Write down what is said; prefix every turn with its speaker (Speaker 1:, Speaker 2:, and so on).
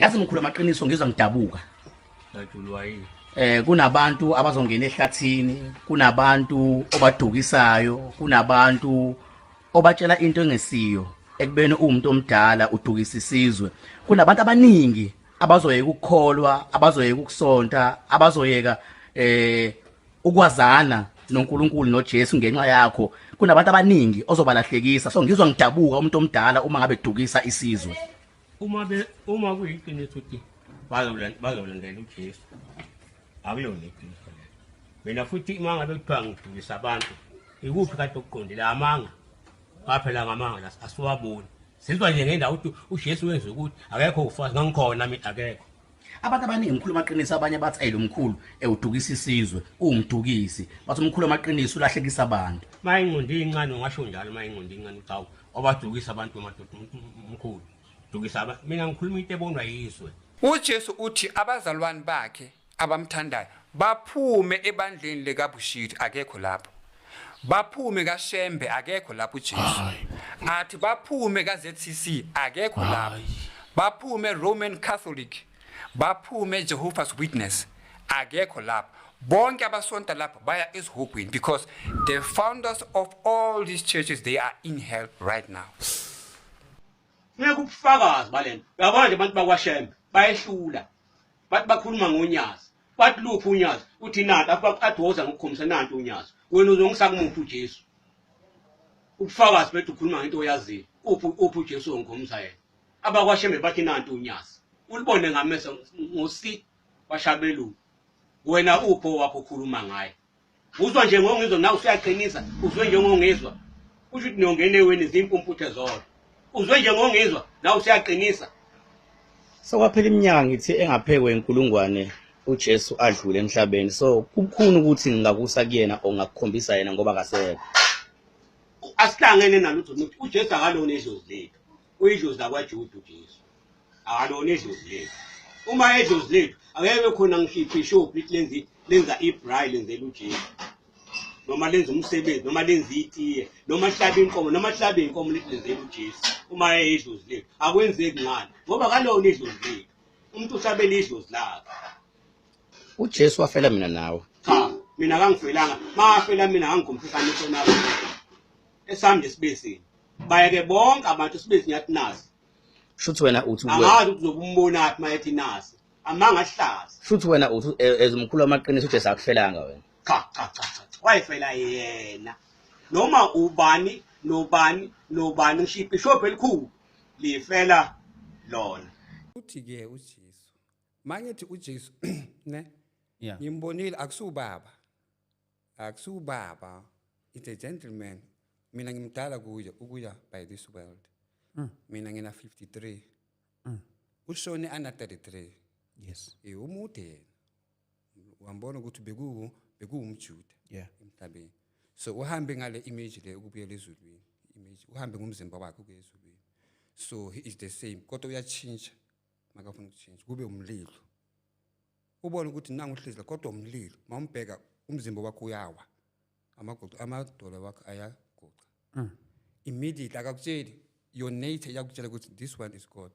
Speaker 1: Yazi mkhulu, amaqiniso, ngizwa ngidabuka.
Speaker 2: Ngajulwa yini?
Speaker 1: Kunabantu abazongena ehlathini, kunabantu obadukisayo, kunabantu obatshela into engesiyo ekubeni uwumuntu omdala udukisa isizwe. Kunabantu abaningi abazoyeka ukukholwa, abazoyeka ukusonta, abazoyeka ukwazana noNkulunkulu noJesu ngenxa yakho. Kunabantu abaningi ozobalahlekisa. So ngizwa ngidabuka umuntu omdala uma ngabe dukisa isizwe.
Speaker 2: Uma kuyiqiniso ukuthi bazolandela uJesu, akulona iqiniso lelo. Mina futhi uma ngabe kuthiwa ngidukisa abantu, ikuphi kade okuqondile? Amanga ngaphela, ngamanga la asiwaboni. Sizwa nje ngendawo ukuthi uJesu wenza ukuthi akekho ufazi ngangikhona mina, akekho.
Speaker 1: Abantu abaningi, mkhulu amaqiniso, abanye bathi, "Ey, lo mkhulu ewudukisa isizwe, uwumdukisi." Bathi umkhulu amaqiniso ulahlekisa abantu.
Speaker 2: Ma ingqondo incane ungasho njalo, ma ingqondo incane uthi, "Hawu, obadukisa abantu madoda, umkhulu dukisa abantu." Mina ngikhuluma into ebonwa yizwe.
Speaker 3: UJesu uthi abazalwane bakhe abamthandayo baphume ebandleni likaBushiri, akekho lapho. Baphume kaShembe, akekho lapho uJesu. Athi baphume kaZCC, akekho lapho. Baphume Roman Catholic, baphume Jehovah's Witness, akekho lapho. Bonke abasonta lapho baya esihogweni because the founders of all these churches, they are in hell right now.
Speaker 2: Funeka ubufakazi balento. Uyabona nje, abantu bakwaShembe bayehlula. Bathi bakhuluma ngonyazi, bathi, "Luphi unyazi?" Uthi, "Nanti." Athi, "Woza ngokukhombisa, nanti unyazi." Wena uzongisa kumuphi uJesu? Ubufakazi bethu, ukhuluma ngento oyaziyo. Uphi uJesu ongikhombisa yena? AbakwaShembe bathi, "Nanti unyazi," ulibone ngamehlo ngosi washabelungu. Wena upho wakho ukhuluma ngaye? Uzwa nje ngongizwa, nawe usuyaqinisa. Uzwe njengongizwa, kusho ukuthi niyongena eweni zimpumputhe zodwa. Uzwe njengongizwa, nawe usuyaqinisa.
Speaker 1: Sekwaphela iminyaka ngithi engaphekwe inkulungwane uJesu adlule emhlabeni, so kubukhuni ukuthi ngingakusa kuyena or ngakukhombisa yena ngoba akasekho.
Speaker 2: Asihlangene nalutho ukuthi uJesu akalona idlozi lethu, uyidlozi lakwaJuda. UJesu akalona idlozi lethu. Uma edlozi lethu, akeke khona ngisho ibhishophu lithi lenza ibraai, lenzela uJesu, noma lenza umsebenzi, noma lenza itiye, noma hlabe inkomo, noma hlabe inkomo, lithi lenzela uJesu. Uma eyidlozi lethu, akwenzeki. Ngani? Ngoba kalona idlozi lethu. Umuntu uhlabela idlozi lakhe.
Speaker 1: UJesu wafela mina nawe.
Speaker 2: Cha, mina kangifelanga. Mafela mina, ngangikhombisa isona esami nje sibesini. Bayeke bonke abantu, sibesi nyathi nasi.
Speaker 1: Shuthi wena uthi
Speaker 2: Angazi ukuthi uzobe umbonaphi uma ethi nasi. Amanga ahlaza.
Speaker 1: Shuthi wena uthi as umkhulu wamaqiniso, uJesu akufelanga wena.
Speaker 2: Cha, cha, cha, cha, cha. Wayefela yena noma ubani nobani nobani, ngisho ibhishobhi elikhulu lifela lona.
Speaker 3: Uthi ke uJesu, mangithi uJesu ne ngimbonile, akusubaba, akusubaba, it's a gentleman. Mina ngimdala kuye ukuya by this world. Mina ngina 53, ushone ana 33. Umude yena, wambona ukuthi bekuwumjuda emhlabeni. So uhambe ngale image le ukubuyela ezulwini, image uhambe ngumzimba wakhe ukuya ezulwini. So he is the same, kodwa uyatshintsha makafuna ukutshintsha kube umlilo. Ubone ukuthi nangu uhlezi la, kodwa umlilo mawumbheka, umzimba wakho uyawa, amagoqo amadolo wakho ayagoqa immediately. Akakutsheli, your nature iyakutshela ukuthi this one is God.